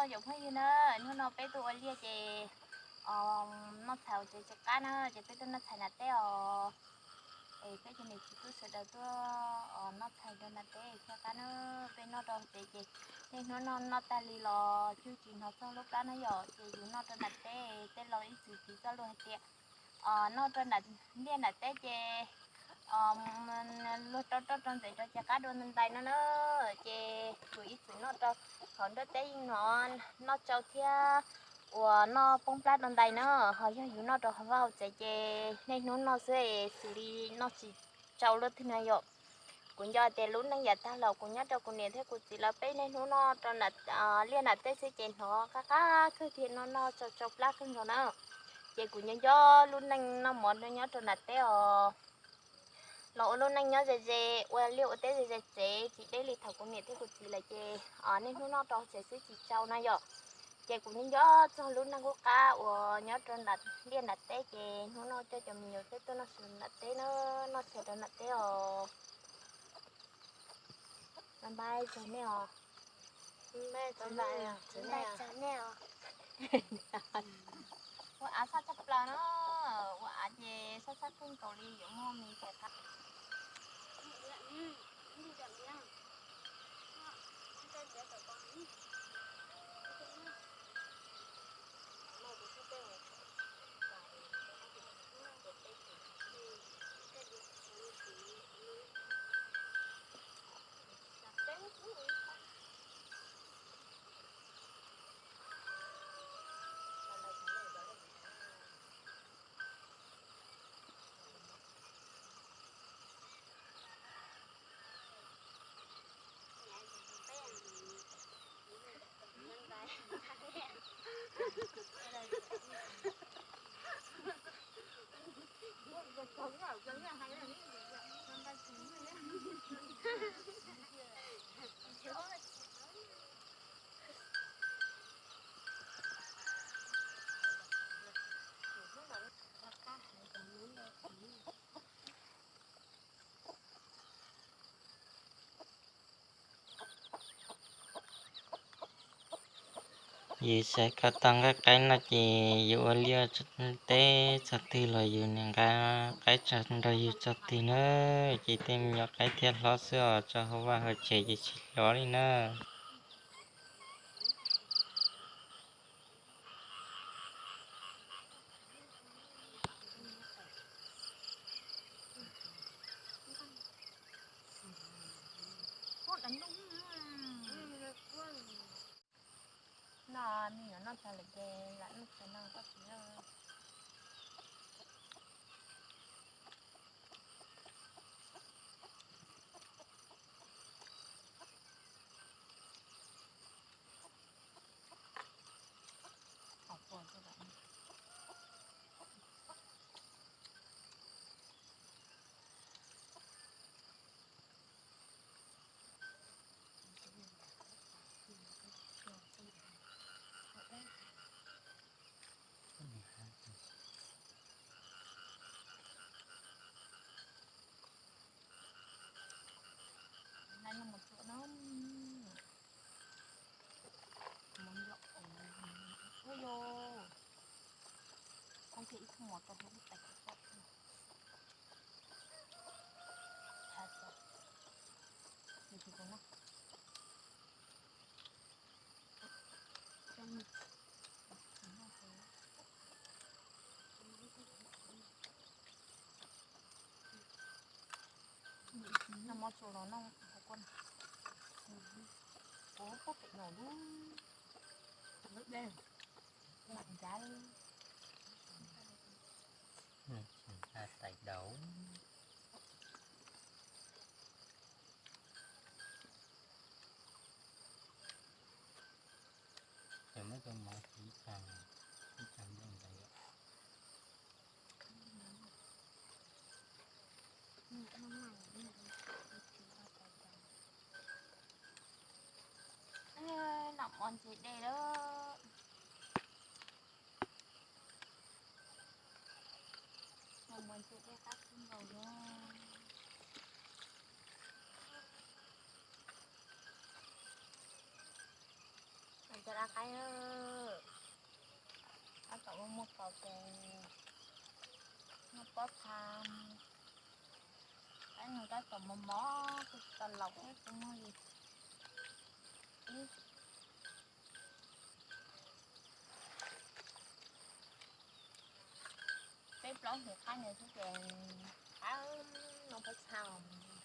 Cov phooj ywg na, hnub no peb tuaj ua liaj ces noj tshais hauv tsev tsis qab na, ces peb tuaj noj tshais nram teb os. Es peb cov niam txiv tub sawv daws tuaj noj tshais rau nram teb thiab qab na. Peb noj rau tsev ces niaj hnub noj noj tag li los twb tsis hnov txog lub plab na yom, ces yus noj rau nram teb, tej laus ib txwm piv txoj lus hais tias noj rau nram liaj nram teb ces luag rau roj rau ntxeev rau ces qab dua ntais no na. Ces kuv ib txwm noj rau hauv nruab teb yeej hnov noj tsau thiab uas noj poob plab dua ntais na. Ho yog yus noj rau hauv vaj hauv tsev ces niaj hnub noj xwb es xws li noj tsis tsau luaj twg na yom. Kuv nco tias lub neej yav tag los kuv nyob rau kuv niam thiab kuv txiv lawv peb niaj hnub noj rau liaj nram teb xwb ces hnov qab qab kawg thiab noj noj tsau tsau plab kawg nkaus na. Ces kuv nco nco lub neej noj mov nyob rau nram teb os. Los ua lub neej nyob ze ze, ua liaj ua teb ze ze tsev tsis deb li thaum kuv niam thiab kuv txiv lawm ces niaj hnub noj rau tsev xwb tsis tsau na yom. Ces kuv nco nco txog lub neej qub qab uas nyob rau nram liaj nram teb ces hnub no coj cov me nyuam peb tuaj noj su nram teb na, noj tshais rau nram teb os. Npaj txog nej os. Ua av sab tshaj plaws no, ua av ces sab sab kawg nkaus li yuav muaj mis txhais qab. Yus xav kom tau nqaij qaib no ces yus ua liaj teb txog twg los yus niaj nqa qaib nrog yus txog twg na. Ces tej me nyuam qaib thiaj hlob xwb os, tso hauv vaj hauv tsev ces tsis hlob li na. No, me nyuam noj tshais lawm ces lam noj tshais no koj txiv. Noj mov tsuas los noj hauv koj. Ua pob pem no lub, lub dej, mam nrad li. Tais daus. Ces muab cov mov ib tag, ib tag nplooj ntawd. Noj mov ntse dej lawm. Noj mov ntse dej qab kawg nkaus li. Qaib, tab tom muaj muaj kaus ces noj pob txha, qaib no tab tom mos mos, kuj tsis tau laus thiab, kuj muaj li ib, peb plaub hlis qaib ntawd xwb ces qaib, noj pob txha os.